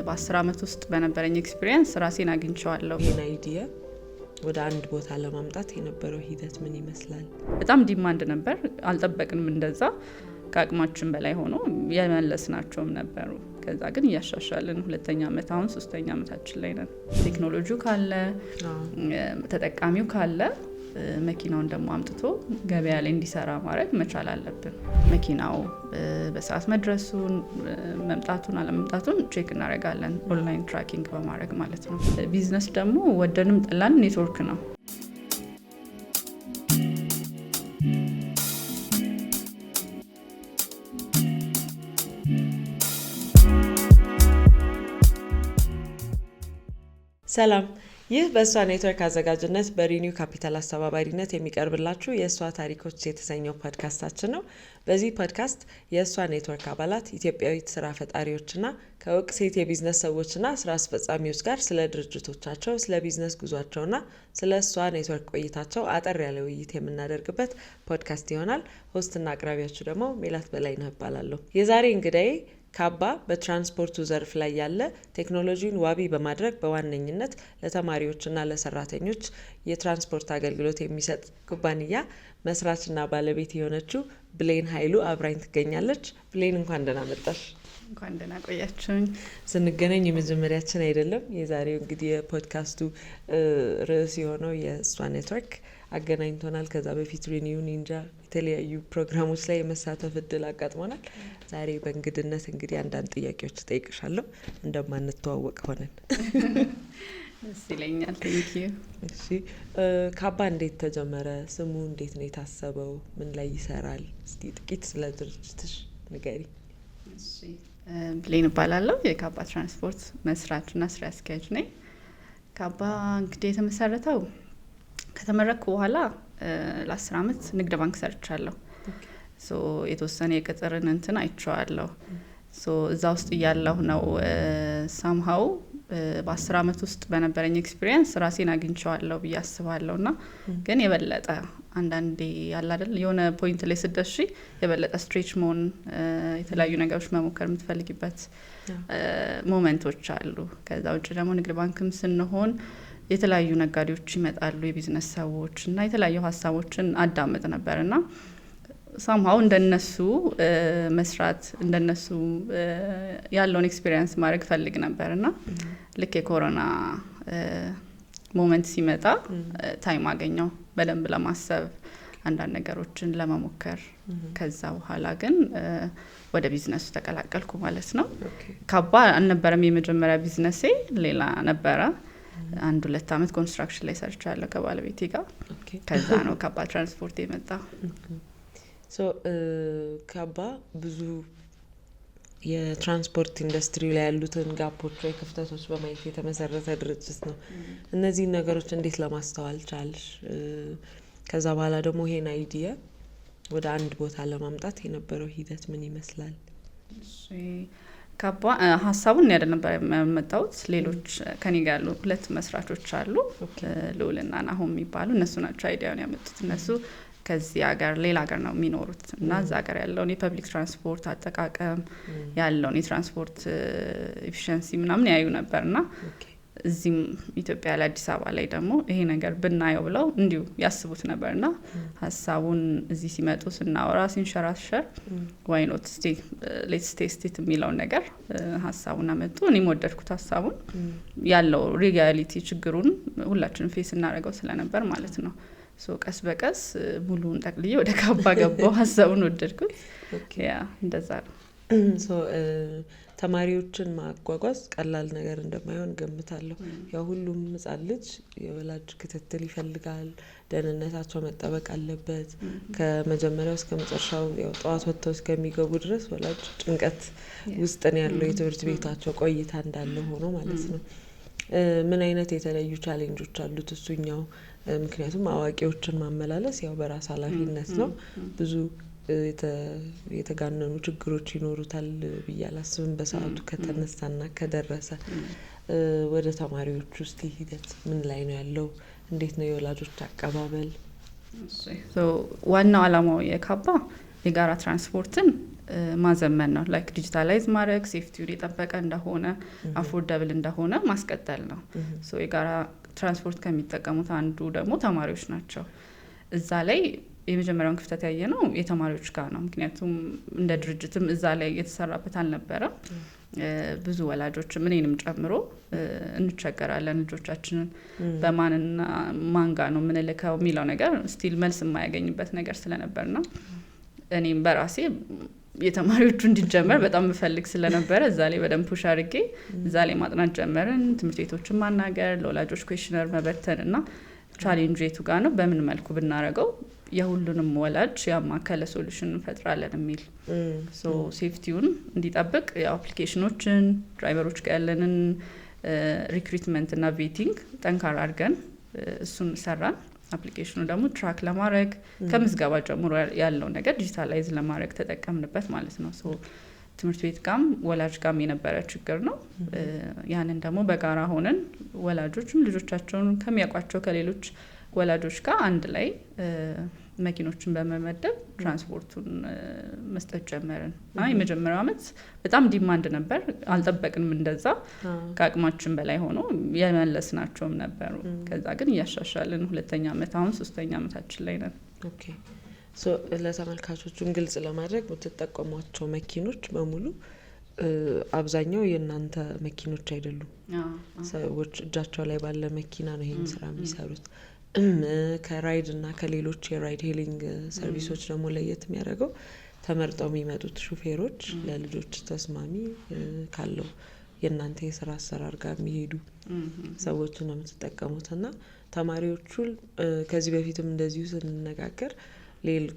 በ10 አመት ውስጥ በነበረኝ experience ራሴን አግኝቼዋለሁ። ይህን idea ወደ አንድ ቦታ ለማምጣት የነበረው ሂደት ምን ይመስላል? በጣም demand ነበር። አልጠበቅንም እንደዛ፣ ከአቅማችን በላይ ሆኖ የመለስናቸውም ነበሩ። ከዛ ግን እያሻሻልን ሁለተኛ አመት፣ አሁን ሶስተኛ አመታችን ላይ ነን። ቴክኖሎጂው ካለ፣ ተጠቃሚው ካለ፣ መኪናውን ደግሞ አምጥቶ ገበያ ላይ እንዲሰራ ማድረግ መቻል አለብን። መኪናው በሰዓት መድረሱን፣ መምጣቱን አለመምጣቱን check እናደርጋለን፣ online tracking በማድረግ ማለት ነው። ቢዝነስ ደግሞ ወደንም ጠላን ኔትወርክ ነው። ሰላም፣ ይህ በእሷ ኔትወርክ አዘጋጅነት በሪኒው ካፒታል አስተባባሪነት የሚቀርብላችሁ የእሷ ታሪኮች የተሰኘው ፖድካስታችን ነው። በዚህ ፖድካስት የእሷ ኔትወርክ አባላት ኢትዮጵያዊት ስራ ፈጣሪዎችና ከእውቅ ሴት የቢዝነስ ሰዎችና ስራ አስፈጻሚዎች ጋር ስለ ድርጅቶቻቸው፣ ስለ ቢዝነስ ጉዟቸውና ስለ እሷ ኔትወርክ ቆይታቸው አጠር ያለ ውይይት የምናደርግበት ፖድካስት ይሆናል። Host ና አቅራቢያችሁ ደግሞ ሜላት በላይነህ እባላለሁ። የዛሬ እንግዳዬ ካባ በትራንስፖርቱ ዘርፍ ላይ ያለ ቴክኖሎጂን ዋቢ በማድረግ በዋነኝነት ለተማሪዎችና ለሰራተኞች የትራንስፖርት አገልግሎት የሚሰጥ ኩባንያ መስራችና ባለቤት የሆነችው ብሌን ኃይሉ አብራኝ ትገኛለች። ብሌን፣ እንኳን ደህና መጣሽ። እንኳን ደህና ቆያችሁኝ። ስንገናኝ የመጀመሪያችን አይደለም። የዛሬው እንግዲህ የፖድካስቱ ርዕስ የሆነው የእሷ ኔትወርክ አገናኝቶናል። ከዛ በፊት ሪኒው፣ ኒንጃ የተለያዩ ፕሮግራሞች ላይ የመሳተፍ እድል አጋጥሞናል። ዛሬ በእንግድነት እንግዲህ አንዳንድ ጥያቄዎች እጠይቅሻለሁ እንደማንተዋወቅ ሆነን። ደስ ይለኛል። Thank you። እሺ፣ ካባ እንዴት ተጀመረ? ስሙ እንዴት ነው የታሰበው? ምን ላይ ይሰራል? እስቲ ጥቂት ስለ ድርጅትሽ ንገሪ። እሺ፣ ብሌን እባላለሁ። የካባ ትራንስፖርት መስራችና ስራ አስኪያጅ ነኝ። ካባ እንግዲህ የተመሰረተው ከተመረቅኩ በኋላ ለ10 አመት ንግድ ባንክ ሰርቻለሁ። So የተወሰነ የቅጥርን እንትን አይቼዋለሁ። So እዛ ውስጥ እያለሁ ነው somehow በ10 አመት ውስጥ በነበረኝ experience ራሴን አግኝቼዋለሁ ብዬ አስባለሁ። እና ግን የበለጠ አንዳንዴ ያለ አይደል፣ የሆነ point ላይ ስትደርሺ የበለጠ stretch መሆን፣ የተለያዩ ነገሮች መሞከር የምትፈልጊበት moment ኦች አሉ። ከዛ ውጭ ደግሞ ንግድ ባንክም ስንሆን የተለያዩ ነጋዴዎች ይመጣሉ፣ የቢዝነስ ሰዎች፣ እና የተለያዩ ሀሳቦችን አዳምጥ ነበር። እና somehow እንደነሱ መስራት፣ እንደነሱ ያለውን experience ማድረግ ፈልግ ነበር። እና ልክ የኮሮና moment ሲመጣ time አገኘው በደንብ ለማሰብ፣ አንዳንድ ነገሮችን ለመሞከር። ከዛ በኋላ ግን ወደ ቢዝነሱ ተቀላቀልኩ ማለት ነው። ካባ አልነበረም የመጀመሪያ ቢዝነሴ፣ ሌላ ነበረ። አንድ ሁለት አመት construction ላይ ሰርቻለሁ ከባለቤቴ ጋር። ከዛ ነው ካባ ትራንስፖርት የመጣው። So ካባ ብዙ የትራንስፖርት ኢንዱስትሪ ላይ ያሉትን gap ኦች ወይ ክፍተቶች በማየት የተመሰረተ ድርጅት ነው። እነዚህን ነገሮች እንዴት ለማስተዋል ቻልሽ? ከዛ በኋላ ደግሞ ይሄን idea ወደ አንድ ቦታ ለማምጣት የነበረው ሂደት ምን ይመስላል? ካባ ሀሳቡን እኔ አይደለም ያመጣሁት። ሌሎች ከኔ ጋር ያሉ ሁለት መስራቾች አሉ፣ ልዑልና ናሆም የሚባሉ። እነሱ ናቸው idea ውን ያመጡት። እነሱ ከዚህ ሀገር ሌላ ሀገር ነው የሚኖሩት እና እዛ ሀገር ያለውን የ public transport አጠቃቀም፣ ያለውን የትራንስፖርት efficiency ምናምን ያዩ ነበር። እና እዚህም ኢትዮጵያ ላይ፣ አዲስ አበባ ላይ ደግሞ ይሄ ነገር ብናየው ብለው እንዲሁ ያስቡት ነበር። እና ሀሳቡን እዚህ ሲመጡ ስናወራ ሲንሸራሸር why not፣ እስቲ let's test it የሚለውን ነገር ሀሳቡን አመጡ። እኔም ወደድኩት ሀሳቡን፣ ያለው reality ችግሩን ሁላችንም face እናደርገው ስለነበር ማለት ነው። So ቀስ በቀስ ሙሉውን ጠቅልዬ ወደ ካባ ገባው። ሀሳቡን ወደድኩት። Yeah፣ እንደዛ ነው። ተማሪዎችን ማጓጓዝ ቀላል ነገር እንደማይሆን ገምታለሁ። ያው ሁሉም ሕጻን ልጅ የወላጅ ክትትል ይፈልጋል። ደህንነታቸው መጠበቅ አለበት። ከመጀመሪያው እስከ መጨረሻው፣ ያው ጠዋት ወጥተው እስከሚገቡ ድረስ ወላጅ ጭንቀት ውስጥ ነው ያለው፣ የትምህርት ቤታቸው ቆይታ እንዳለ ሆኖ ማለት ነው። ምን አይነት የተለዩ challenge ኦች አሉት እሱኛው? ምክንያቱም አዋቂዎችን ማመላለስ ያው በራስ ኃላፊነት ነው። ብዙ የተጋነኑ ችግሮች ይኖሩታል ብዬ አላስብም። በሰዓቱ ከተነሳና ከደረሰ። ወደ ተማሪዎች ውስጥ ሂደት ምን ላይ ነው ያለው? እንዴት ነው የወላጆች አቀባበል? ዋናው አላማው የካባ የጋራ ትራንስፖርትን ማዘመን ነው። Like digitalize ማድረግ፣ safety ውን የጠበቀ እንደሆነ፣ affordable እንደሆነ ማስቀጠል ነው። So የጋራ ትራንስፖርት ከሚጠቀሙት አንዱ ደግሞ ተማሪዎች ናቸው። እዛ ላይ የመጀመሪያውን ክፍተት ያየነው የተማሪዎች ጋር ነው። ምክንያቱም እንደ ድርጅትም እዛ ላይ የተሰራበት አልነበረም። ብዙ ወላጆችም እኔንም ጨምሮ እንቸገራለን። ልጆቻችንን በማንና ማን ጋ ነው የምንልከው የሚለው ነገር still መልስ የማያገኝበት ነገር ስለነበርና እኔም በራሴ የተማሪዎቹ እንዲጀመር በጣም ምፈልግ ስለነበረ እዛ ላይ በደንብ push አድርጌ እዛ ላይ ማጥናት ጀመርን። ትምህርት ቤቶችን ማናገር፣ ለወላጆች questionnaire መበተን እና challenge የቱ ጋር ነው፣ በምን መልኩ ብናረገው የሁሉንም ወላጅ ያማከለ solution እንፈጥራለን የሚል። So safety ውን እንዲጠብቅ application ኖችን፣ driver ኦች ጋር ያለንን recruitment እና vetting ጠንካራ አድርገን እሱን ሰራን። Application ኑ ደግሞ track ለማድረግ፣ ከምዝገባ ጀምሮ ያለው ነገር digitalize ለማድረግ ተጠቀምንበት ማለት ነው። So ትምህርት ቤት ጋም ወላጅ ጋም የነበረ ችግር ነው። ያንን ደግሞ በጋራ ሆነን ወላጆችም ልጆቻቸውን ከሚያውቋቸው ከሌሎች ወላጆች ጋር አንድ ላይ መኪኖችን በመመደብ ትራንስፖርቱን መስጠት ጀመርን እና የመጀመሪያው አመት በጣም demand ነበር። አልጠበቅንም እንደዛ፣ ከአቅማችን በላይ ሆኖ የመለስናቸውም ነበሩ። ከዛ ግን እያሻሻልን ሁለተኛ አመት፣ አሁን ሶስተኛ አመታችን ላይ ነን። Okay፣ so ለተመልካቾቹም ግልጽ ለማድረግ የምትጠቀሟቸው መኪኖች በሙሉ አብዛኛው የእናንተ መኪኖች አይደሉም። ሰዎች እጃቸው ላይ ባለ መኪና ነው ይሄን ስራ የሚሰሩት። ከ Ride እና ከሌሎች የ ride hailing service ኦች ደግሞ ለየት የሚያደርገው ተመርጠው የሚመጡት ሹፌሮች ለልጆች ተስማሚ ካለው የእናንተ የስራ አሰራር ጋር የሚሄዱ ሰዎችን ነው የምትጠቀሙት። እና ተማሪዎቹ ከዚህ በፊትም እንደዚሁ ስንነጋገር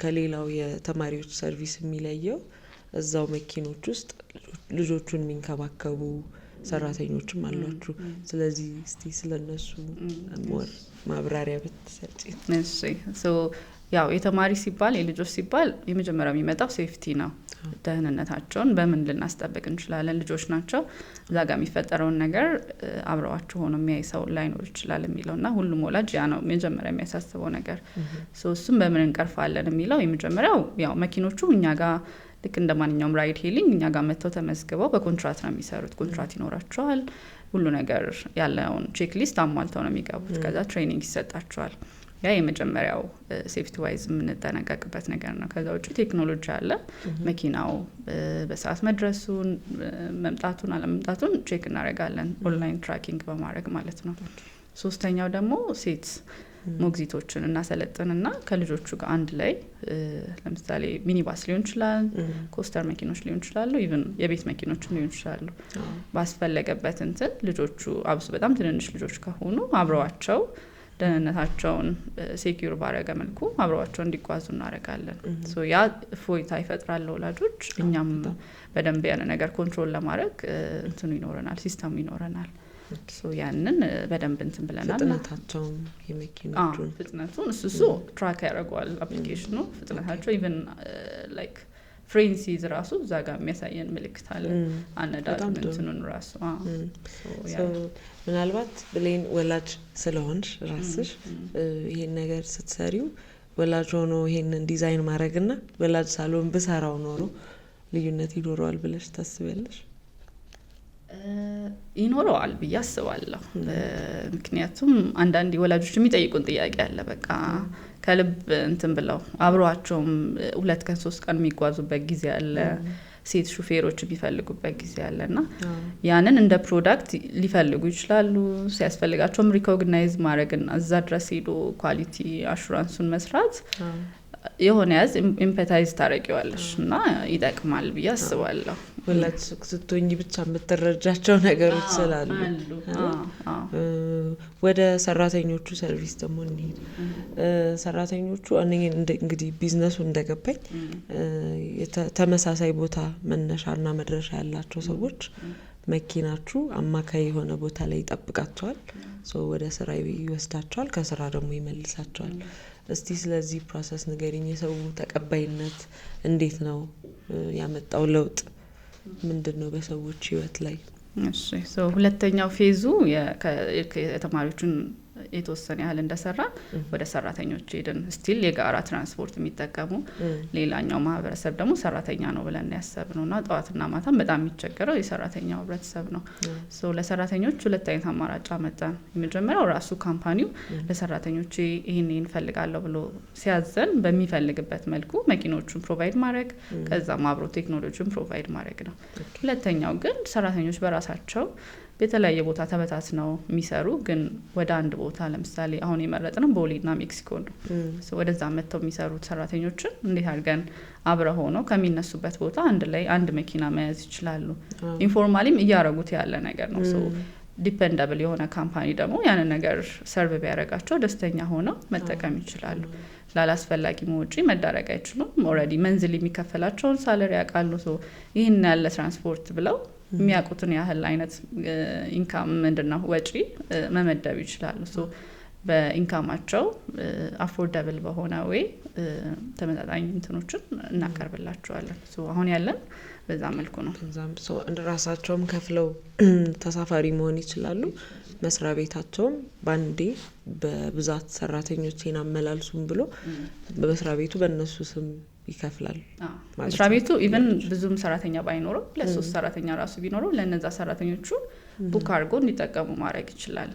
ከሌላው የተማሪዎች service የሚለየው እዛው መኪኖች ውስጥ ልጆቹን የሚንከባከቡ ሰራተኞችም አሏችሁ። ስለዚህ እስቲ ስለነሱ more ማብራሪያ ብትሰጪ። እሺ፣ so ያው የተማሪ ሲባል፣ የልጆች ሲባል የመጀመሪያው የሚመጣው safety ነው። ደህንነታቸውን በምን ልናስጠብቅ እንችላለን? ልጆች ናቸው። እዛ ጋር የሚፈጠረውን ነገር አብረዋቸው ሆኖ የሚያይ ሰው ላይኖር ይችላል የሚለው እና ሁሉም ወላጅ ያ ነው መጀመሪያ የሚያሳስበው ነገር። So እሱም በምን እንቀርፋለን የሚለው፣ የመጀመሪያው ያው መኪኖቹ እኛ ጋር ልክ እንደ ማንኛውም ride hailing እኛ ጋር መጥተው ተመዝግበው በኮንትራት ነው የሚሰሩት። ኮንትራት ይኖራቸዋል። ሁሉ ነገር ያለውን checklist አሟልተው ነው የሚገቡት። ከዛ training ይሰጣቸዋል። ያ የመጀመሪያው safety wise የምንጠነቀቅበት ነገር ነው። ከዛ ውጭ ቴክኖሎጂ አለ። መኪናው በሰዓት መድረሱን፣ መምጣቱን አለመምጣቱን check እናደርጋለን፣ online tracking በማድረግ ማለት ነው። ሶስተኛው ደግሞ ሴት ሞግዚቶችን እናሰለጥንና ከልጆቹ ጋር አንድ ላይ ለምሳሌ ሚኒባስ ሊሆን ይችላል፣ ኮስተር መኪኖች ሊሆን ይችላሉ፣ even የቤት መኪኖችም ሊሆን ይችላሉ። ባስፈለገበት እንትን ልጆቹ፣ አብሶ በጣም ትንንሽ ልጆች ከሆኑ፣ አብረዋቸው ደህንነታቸውን secure ባረገ መልኩ አብረዋቸው እንዲጓዙ እናደርጋለን። So ያ እፎይታ ይፈጥራል ለወላጆች። እኛም በደንብ ያን ነገር control ለማድረግ እንትኑ ይኖረናል፣ system ኡ ይኖረናል። So ያንን በደንብ እንትን ብለናል። ፍጥነታቸውም የመኪኖቹን? ፍጥነቱን እሱ track ያደርገዋል application ኑ። ፍጥነታቸው፣ even like ፍሬን ሲይዝ ራሱ እዛ ጋር የሚያሳየን ምልክት አለ። አነዳዱን እንትኑን ራሱ። ምናልባት ብሌን ወላጅ ስለሆንሽ ራስሽ ይሄን ነገር ስትሰሪው ወላጅ ሆኖ ይሄንን ዲዛይን ማድረግና ወላጅ ሳልሆን ብሰራው ኖሮ ልዩነት ይኖረዋል ብለሽ ታስቢያለሽ? ይኖረዋል ብዬ አስባለሁ። ምክንያቱም አንዳንድ ወላጆች የሚጠይቁን ጥያቄ አለ። በቃ ከልብ እንትን ብለው አብረዋቸውም 2 ቀን 3 ቀን የሚጓዙበት ጊዜ አለ። ሴት ሹፌሮች የሚፈልጉበት ጊዜ አለ እና ያንን እንደ product ሊፈልጉ ይችላሉ። ሲያስፈልጋቸውም recognize ማድረግና እዛ ድረስ ሄዶ quality assurance ኡን መስራት የሆነ ያዝ empathize ታደርጊዋለሽ እና ይጠቅማል ብዬ አስባለሁ። ወላጅ ስትሆኚ ብቻ የምትረጃቸው ነገሮች ስላሉ። ወደ ሰራተኞቹ service ደግሞ እንሂድ። ሰራተኞቹ እኔ እንግዲህ ቢዝነሱ እንደገባኝ ተመሳሳይ ቦታ መነሻና መድረሻ ያላቸው ሰዎች መኪናችሁ አማካይ የሆነ ቦታ ላይ ይጠብቃቸዋል። ወደ ስራ ይወስዳቸዋል፣ ከስራ ደግሞ ይመልሳቸዋል። እስቲ ስለዚህ process ንገሪኝ። የሰው ተቀባይነት እንዴት ነው? ያመጣው ለውጥ ምንድን ነው በሰዎች ህይወት ላይ? እሺ፣ so ሁለተኛው phase ኡ የተማሪዎቹን የተወሰነ ያህል እንደሰራ ወደ ሰራተኞች ሄድን። Still የጋራ ትራንስፖርት የሚጠቀሙ ሌላኛው ማህበረሰብ ደግሞ ሰራተኛ ነው ብለን ያሰብነው እና ጠዋትና ማታም በጣም የሚቸገረው የሰራተኛው ህብረተሰብ ነው። So ለሰራተኞች ሁለት አይነት አማራጭ አመጣን። የመጀመሪያው ራሱ company ው ለሰራተኞች ይህን ይህን እፈልጋለሁ ብሎ ሲያዘን በሚፈልግበት መልኩ መኪኖቹን provide ማድረግ፣ ከዛም አብሮ ቴክኖሎጂን provide ማድረግ ነው። ሁለተኛው ግን ሰራተኞች በራሳቸው የተለያየ ቦታ ተበታትነው የሚሰሩ ግን ወደ አንድ ቦታ፣ ለምሳሌ አሁን የመረጥነው ቦሌና ሜክሲኮ ነው። ወደዛ መጥተው የሚሰሩት ሰራተኞችን እንዴት አድርገን አብረው ሆነው ከሚነሱበት ቦታ አንድ ላይ አንድ መኪና መያዝ ይችላሉ? Informally ም እያረጉት ያለ ነገር ነው። Dependable የሆነ company ደግሞ ያንን ነገር serve ቢያደርጋቸው ደስተኛ ሆነው መጠቀም ይችላሉ። ላላስፈላጊ ወጪ መዳረግ አይችሉም። Already monthly የሚከፈላቸውን salary ያውቃሉ። ይህን ያለ ትራንስፖርት ብለው የሚያውቁትን ያህል አይነት income፣ ምንድን ነው፣ ወጪ መመደብ ይችላሉ። So በ income ኣቸው affordable በሆነ way ተመጣጣኝ እንትኖችን እናቀርብላቸዋለን። So አሁን ያለን በዛ መልኩ ነው። ራሳቸውም ከፍለው ተሳፋሪ መሆን ይችላሉ። መስሪያ ቤታቸውም በአንዴ በብዛት ሰራተኞቼን አመላልሱም ብሎ በመስሪያ ቤቱ በእነሱ ስም ይከፍላል። መስሪያ ቤቱ even ብዙም ሰራተኛ ባይኖረው፣ ለሶስት ሰራተኛ ራሱ ቢኖረው ለእነዛ ሰራተኞቹ book አድርጎ እንዲጠቀሙ ማድረግ ይችላል።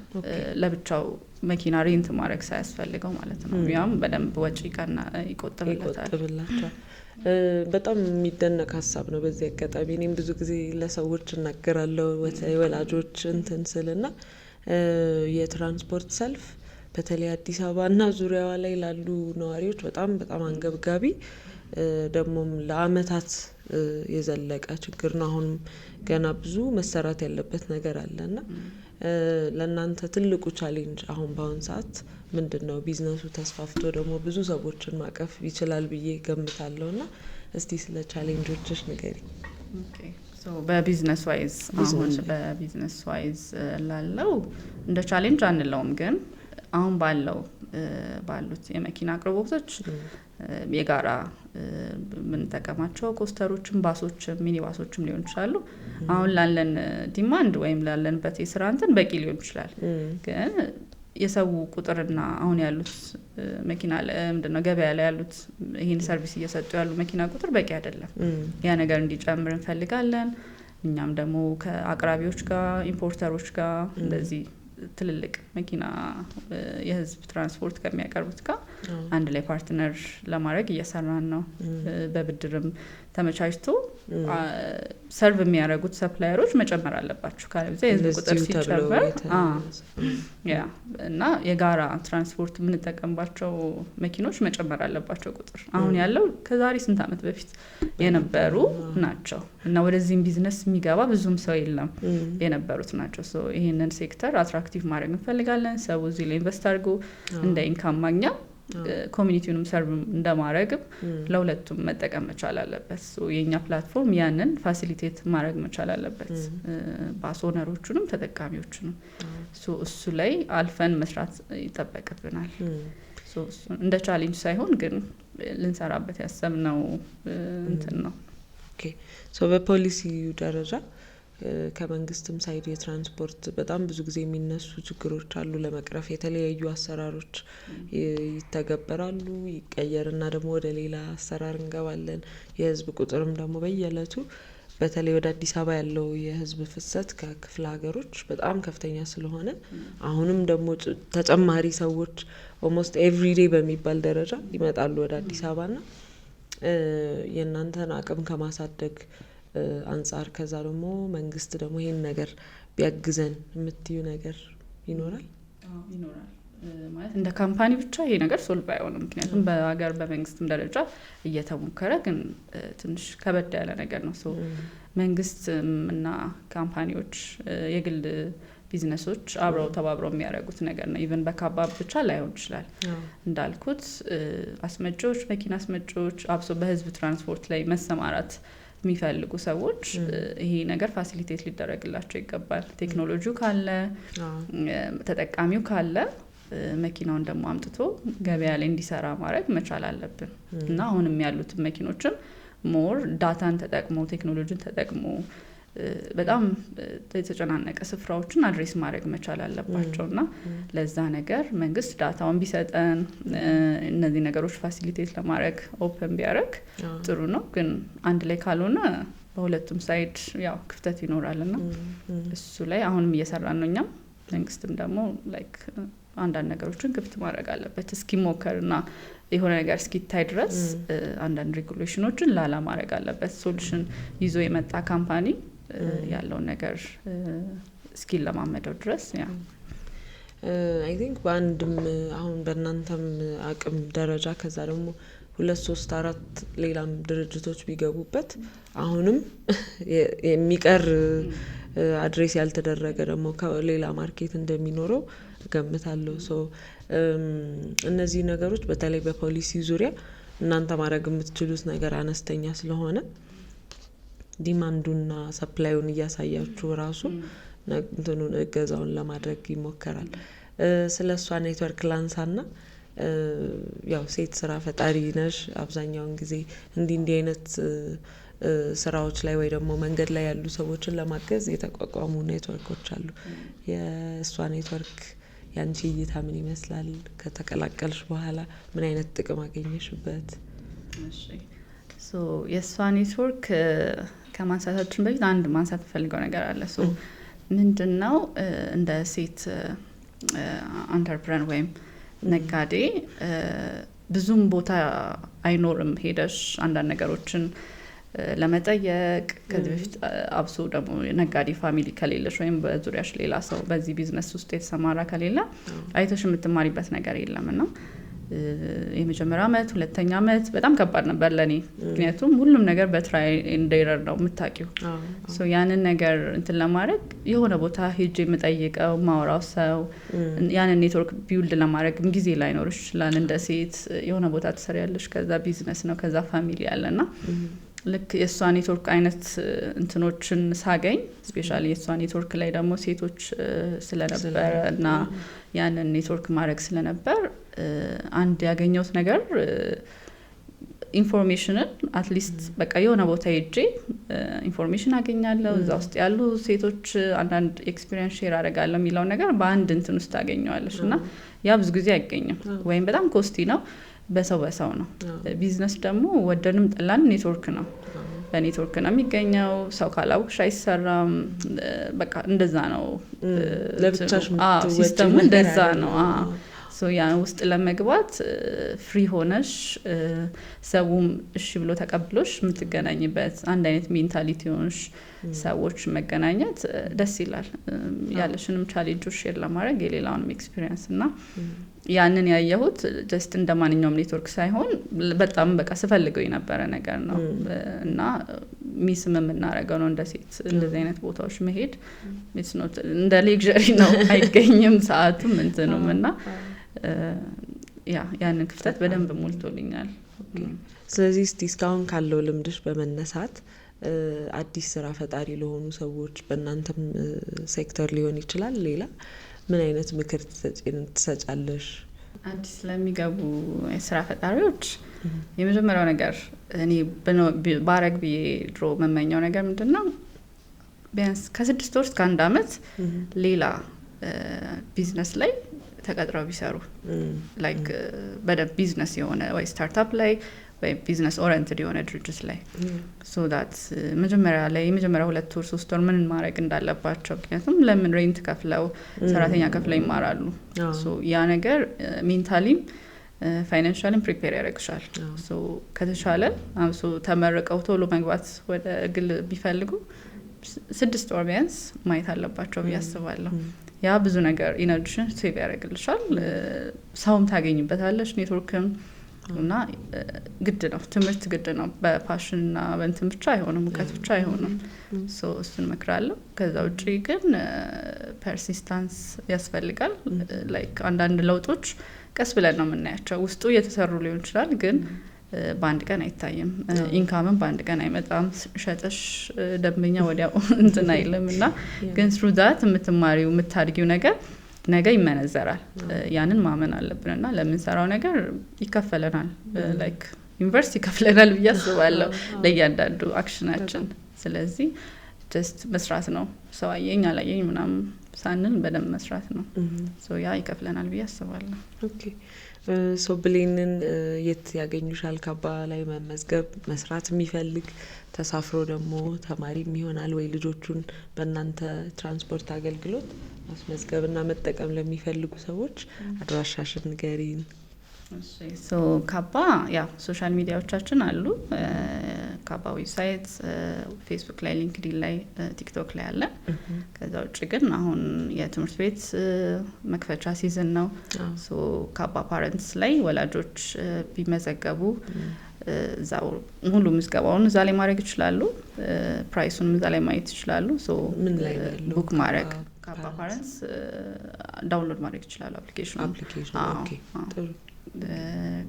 ለብቻው መኪና rent ማድረግ ሳያስፈልገው ማለት ነው። ያም በደንብ ወጪ ቀና ይቆጥብለታል። ይቆጥብላቸዋል። በጣም የሚደነቅ ሀሳብ ነው። በዚህ አጋጣሚ እኔም ብዙ ጊዜ ለሰዎች እናገራለሁ፣ በተለይ ወላጆች እንትን ስልና የትራንስፖርት ሰልፍ በተለይ አዲስ አበባ እና ዙሪያዋ ላይ ላሉ ነዋሪዎች በጣም በጣም አንገብጋቢ፣ ደግሞም ለአመታት የዘለቀ ችግር ነው። አሁንም ገና ብዙ መሰራት ያለበት ነገር አለ። እና ለእናንተ ትልቁ challenge አሁን በአሁን ሰዓት ምንድን ነው? ቢዝነሱ ተስፋፍቶ ደግሞ ብዙ ሰዎችን ማቀፍ ይችላል ብዬ ገምታለሁ። እና እስቲ ስለ challenge ኦችሽ ንገሪ። በ business wise፣ አሁን በ business wise ላለው እንደ challenge አንለውም፣ ግን አሁን ባለው ባሉት የመኪና አቅርቦቶች የጋራ የምንጠቀማቸው ኮስተሮችም፣ ባሶችም፣ ሚኒ ባሶችም ሊሆን ይችላሉ። አሁን ላለን demand ወይም ላለንበት የስራ እንትን በቂ ሊሆን ይችላል። ግን የሰው ቁጥርና አሁን ያሉት መኪና፣ ምንድነው፣ ገበያ ላይ ያሉት ይህን service እየሰጡ ያሉ መኪና ቁጥር በቂ አይደለም። ያ ነገር እንዲጨምር እንፈልጋለን። እኛም ደግሞ ከአቅራቢዎች ጋር፣ importer ኦች ጋር፣ እንደዚህ ትልልቅ መኪና የህዝብ ትራንስፖርት ከሚያቀርቡት ጋር አንድ ላይ partner ለማድረግ እየሰራን ነው። በብድርም ተመቻችቶ serve የሚያደርጉት supplier ኦች መጨመር አለባቸው። ካለበለዚያ የህዝብ ቁጥር ሲጨመር ያ እና የጋራ ትራንስፖርት የምንጠቀምባቸው መኪኖች መጨመር አለባቸው ቁጥር። አሁን ያለው ከዛሬ ስንት ዓመት በፊት የነበሩ ናቸው እና ወደዚህም ቢዝነስ የሚገባ ብዙም ሰው የለም፣ የነበሩት ናቸው። ይህንን sector attractive ማድረግ እንፈልጋለን። ሰው እዚህ ላይ invest አድርጎ እንደ income ማግኛ፣ community ውንም serve እንደማድረግም ለሁለቱም መጠቀም መቻል አለበት። የእኛ platform ያንን facilitate ማድረግ መቻል አለበት፣ bus owner ኦቹንም ተጠቃሚዎቹንም። እሱ ላይ አልፈን መስራት ይጠበቅብናል። እንደ challenge ሳይሆን ግን ልንሰራበት ያሰብነው እንትን ነው። በፖሊሲ ደረጃ ከመንግስትም side የትራንስፖርት በጣም ብዙ ጊዜ የሚነሱ ችግሮች አሉ። ለመቅረፍ የተለያዩ አሰራሮች ይተገበራሉ። ይቀየርና ደግሞ ወደ ሌላ አሰራር እንገባለን። የህዝብ ቁጥርም ደግሞ በየእለቱ በተለይ ወደ አዲስ አበባ ያለው የህዝብ ፍሰት ከክፍለ ሀገሮች በጣም ከፍተኛ ስለሆነ አሁንም ደግሞ ተጨማሪ ሰዎች almost everyday በሚባል ደረጃ ይመጣሉ ወደ አዲስ አበባ። ና የእናንተን አቅም ከማሳደግ አንጻር ከዛ ደግሞ መንግስት ደግሞ ይሄን ነገር ቢያግዘን የምትዩ ነገር ይኖራል? ይኖራል። ማለት እንደ company ብቻ ይሄ ነገር solve አይሆንም። ምክንያቱም በሀገር በመንግስትም ደረጃ እየተሞከረ ግን ትንሽ ከበድ ያለ ነገር ነው። So መንግስት እና company ዎች፣ የግል ቢዝነሶች አብረው ተባብረው የሚያደርጉት ነገር ነው። Even በካባ ብቻ ላይሆን ይችላል። እንዳልኩት አስመጪዎች፣ መኪና አስመጪዎች፣ አብሶ በህዝብ ትራንስፖርት ላይ መሰማራት የሚፈልጉ ሰዎች ይሄ ነገር facilitate ሊደረግላቸው ይገባል። ቴክኖሎጂው ካለ፣ ተጠቃሚው ካለ መኪናውን ደግሞ አምጥቶ ገበያ ላይ እንዲሰራ ማድረግ መቻል አለብን። እና አሁንም ያሉትን መኪኖችም more data ን ተጠቅሞ፣ ቴክኖሎጂን ተጠቅሞ በጣም የተጨናነቀ ስፍራዎችን address ማድረግ መቻል አለባቸው። እና ለዛ ነገር መንግስት data ውን ቢሰጠን፣ እነዚህ ነገሮች facilitate ለማድረግ open ቢያደርግ ጥሩ ነው። ግን አንድ ላይ ካልሆነ በሁለቱም side ያው ክፍተት ይኖራል። እና እሱ ላይ አሁንም እየሰራን ነው እኛም። መንግስትም ደግሞ like አንዳንድ ነገሮችን ክፍት ማድረግ አለበት። እስኪሞከር እና የሆነ ነገር እስኪታይ ድረስ አንዳንድ regulation ኦችን ላላ ማድረግ አለበት። Solution ይዞ የመጣ company ያለውን ነገር እስኪለማመደው ድረስ yeah። I think በአንድም አሁን በእናንተም አቅም ደረጃ ከዛ ደግሞ ሁለት፣ ሶስት፣ አራት ሌላም ድርጅቶች ቢገቡበት አሁንም የሚቀር address ያልተደረገ ደግሞ ከሌላ market እንደሚኖረው እገምታለሁ። So እነዚህ ነገሮች በተለይ በፖሊሲ ዙሪያ እናንተ ማድረግ የምትችሉት ነገር አነስተኛ ስለሆነ demand ኡና supply ኡን እያሳያችሁ ራሱ እንትኑን እገዛውን ለማድረግ ይሞከራል። ስለ እሷ ኔትወርክ ላንሳና ያው ሴት ስራ ፈጣሪ ነሽ። አብዛኛውን ጊዜ እንዲህ እንዲህ አይነት ስራዎች ላይ ወይ ደግሞ መንገድ ላይ ያሉ ሰዎችን ለማገዝ የተቋቋሙ ኔትወርኮች አሉ። የእሷ ኔትወርክ ያንቺ እይታ ምን ይመስላል? ከተቀላቀልሽ በኋላ ምን አይነት ጥቅም አገኘሽበት? እሺ፣ so የእሷ ኔትወርክ ከማንሳታችን በፊት አንድ ማንሳት የምፈልገው ነገር አለ። So ምንድን ነው፣ እንደ ሴት entrepreneur ወይም ነጋዴ ብዙም ቦታ አይኖርም ሄደሽ አንዳንድ ነገሮችን ለመጠየቅ። ከዚህ በፊት አብሶ ደግሞ ነጋዴ family ከሌለሽ ወይም በዙሪያሽ ሌላ ሰው በዚህ ቢዝነስ ውስጥ የተሰማራ ከሌለ አይተሽ የምትማሪበት ነገር የለም። እና የመጀመሪያ አመት፣ ሁለተኛ አመት በጣም ከባድ ነበር ለእኔ፣ ምክንያቱም ሁሉም ነገር በ try and error ነው የምታውቂው። So ያንን ነገር እንትን ለማድረግ የሆነ ቦታ ሄጄ የምጠይቀው፣ ማወራው ሰው፣ ያንን network build ለማድረግም ጊዜ ላይኖርሽ ይችላል። እንደ ሴት የሆነ ቦታ ትሰሪያለሽ፣ ከዛ ቢዝነስ ነው፣ ከዛ family አለ። እና ልክ የእሷ ኔትወርክ አይነት እንትኖችን ሳገኝ፣ especially የእሷ ኔትወርክ ላይ ደግሞ ሴቶች ስለነበረ እና ያንን ኔትወርክ ማድረግ ስለነበር አንድ ያገኘሁት ነገር information ን at least በቃ የሆነ ቦታ ሄጄ information አገኛለሁ፣ እዛ ውስጥ ያሉ ሴቶች አንዳንድ experience share አደርጋለሁ የሚለውን ነገር በአንድ እንትን ውስጥ ታገኘዋለሽ። እና ያ ብዙ ጊዜ አይገኝም ወይም በጣም costly ነው፣ በሰው በሰው ነው። ቢዝነስ ደግሞ ወደንም ጠላን ኔትወርክ ነው፣ በኔትወርክ ነው የሚገኘው። ሰው ካላወቅሽ አይሰራም። በቃ እንደዛ ነው። ለብቻሽ system ኡ እንደዛ ነው። So ያ ውስጥ ለመግባት free ሆነሽ፣ ሰውም እሺ ብሎ ተቀብሎሽ የምትገናኝበት፣ አንድ አይነት mentality ሆንሽ ሰዎች መገናኘት ደስ ይላል። ያለሽንም challenge ኦች share ለማድረግ፣ የሌላውንም experience። እና ያንን ያየሁት just እንደ ማንኛውም ኔትወርክ ሳይሆን በጣም በቃ ስፈልገው የነበረ ነገር ነው እና miss ም የምናደርገው ነው። እንደ ሴት እንደዚህ አይነት ቦታዎች መሄድ እንደ luxury ነው፣ አይገኝም ሰዓቱም እንትኑም። እና ያ ያንን ክፍተት በደንብ ሞልቶልኛል። ስለዚህ እስቲ እስካሁን ካለው ልምድሽ በመነሳት አዲስ ስራ ፈጣሪ ለሆኑ ሰዎች፣ በእናንተም ሴክተር ሊሆን ይችላል ሌላ፣ ምን አይነት ምክር ትሰጫለሽ? አዲስ ለሚገቡ የስራ ፈጣሪዎች የመጀመሪያው ነገር እኔ ባረግ ብዬ ድሮ የምመኘው ነገር ምንድን ነው፣ ቢያንስ ከ6 ወር እስከ አንድ አመት ሌላ ቢዝነስ ላይ ተቀጥረው ቢሰሩ፣ like በደንብ ቢዝነስ የሆነ ወይ startup ላይ ወይ business oriented የሆነ ድርጅት ላይ፣ so that መጀመሪያ ላይ የመጀመሪያ 2 ወር 3 ወር ምን ማድረግ እንዳለባቸው። ምክንያቱም ለምን rent ከፍለው፣ ሰራተኛ ከፍለው ይማራሉ። ያ ነገር mentally ም financially ም prepare ያደርግሻል። ከተቻለ አብሶ ተመርቀው ቶሎ መግባት ወደ ግል ቢፈልጉ 6 ወር ቢያንስ ማየት አለባቸው ብዬ አስባለሁ። ያ ብዙ ነገር energy ሽን save ያደርግልሻል፣ ሰውም ታገኝበታለሽ፣ ኔትወርክም። እና ግድ ነው፣ ትምህርት ግድ ነው። በ passion ና በእንትን ብቻ አይሆንም፣ እውቀት ብቻ አይሆንም። እሱን እመክራለሁ። ከዛ ውጭ ግን persistence ያስፈልጋል። Like አንዳንድ ለውጦች ቀስ ብለን ነው የምናያቸው። ውስጡ እየተሰሩ ሊሆን ይችላል፣ ግን በአንድ ቀን አይታይም። Income ም በአንድ ቀን አይመጣም። ሸጠሽ ደንበኛ ወዲያው እንትን አይልም። እና ግን through that የምትማሪው፣ የምታድጊው ነገር ነገ ይመነዘራል። ያንን ማመን አለብን። እና ለምንሰራው ነገር ይከፈለናል፣ like universe ይከፍለናል ብዬ አስባለሁ ለእያንዳንዱ action ኣችን። ስለዚህ Just መስራት ነው። ሰው አየኝ አላየኝ ምናምን ሳንል በደንብ መስራት ነው። So ያ ይከፍለናል ብዬ አስባለሁ። Okay, so ብሌንን የት ያገኙሻል? ካባ ላይ መመዝገብ፣ መስራት የሚፈልግ፣ ተሳፍሮ ደግሞ ተማሪም ይሆናል ወይ ልጆቹን በእናንተ ትራንስፖርት አገልግሎት ማስመዝገብና መጠቀም ለሚፈልጉ ሰዎች አድራሻሽን ንገሪን። So ካባ ያው social media ዎቻችን አሉ። ካባ website፣ ፌስቡክ ላይ፣ LinkedIn ላይ፣ ቲክቶክ ላይ አለ። ከዛ ውጭ ግን አሁን የትምህርት ቤት መክፈቻ season ነው። So ካባ Parents ላይ ወላጆች ቢመዘገቡ እዛው ሙሉ ምዝገባውን እዛ ላይ ማድረግ ይችላሉ። Price ኡንም እዛ ላይ ማየት ይችላሉ። So ምን ላይ ነው ያለው? Book ማድረግ፣ ካባ Parents download ማድረግ ይችላሉ application ኑ። Application። አዎ፣ Okay። አዎ። ጥሩ።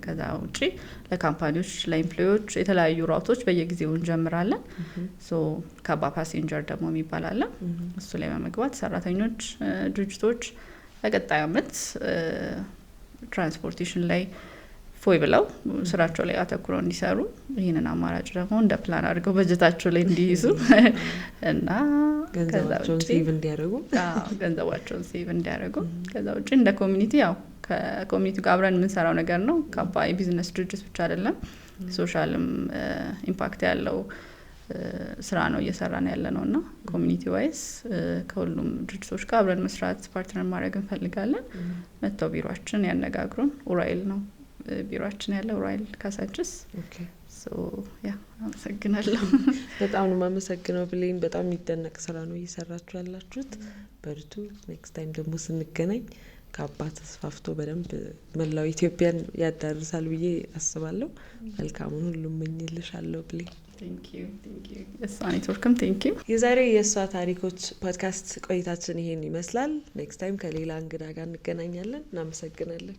ከዛ ውጪ ለ company ዎች፣ ለ employee ዎች የተለያዩ route ኦች በየጊዜው እንጀምራለን። So ካባ Passenger ደግሞ የሚባል አለ። እሱ ላይ በመግባት ሰራተኞች፣ ድርጅቶች ለቀጣይ አመት transportation ላይ ፎይ ብለው ስራቸው ላይ አተኩረው እንዲሰሩ፣ ይህንን አማራጭ ደግሞ እንደ ፕላን አድርገው በጀታቸው ላይ እንዲይዙ እና ከዛ ገንዘባቸውን ውጪ save እንዲያደርጉ። አዎ፣ ገንዘባቸውን save እንዲያደርጉ። ከዛ ውጭ እንደ community፣ ያው ከ community ጋር አብረን የምንሰራው ነገር ነው። ካባ የቢዝነስ ድርጅት ብቻ አይደለም፣ social ም impact ያለው ስራ ነው እየሰራን ያለ ነው። እና community wise ከሁሉም ድርጅቶች ጋር አብረን መስራት፣ partner ማድረግ እንፈልጋለን። መጥተው ቢሯችን ያነጋግሩን። ኡራኤል ነው ቢሯችን ያለ፣ ኡራኤል ካሳንችስ። So yeah፣ አመሰግናለሁ። በጣም ነው የማመሰግነው ብሌን። በጣም የሚደነቅ ስራ ነው እየሰራችሁ ያላችሁት። በርቱ። Next time ደግሞ ስንገናኝ ካባ ተስፋፍቶ በደንብ መላው ኢትዮጵያን ያዳርሳል ብዬ አስባለሁ። መልካሙን ሁሉ እመኝልሻለሁ ብሌን። Thank you, thank you። የእሷ ኔትወርክም thank you። የዛሬ የእሷ ታሪኮች ፖድካስት ቆይታችን ይሄን ይመስላል። Next time ከሌላ እንግዳ ጋር እንገናኛለን። እናመሰግናለን።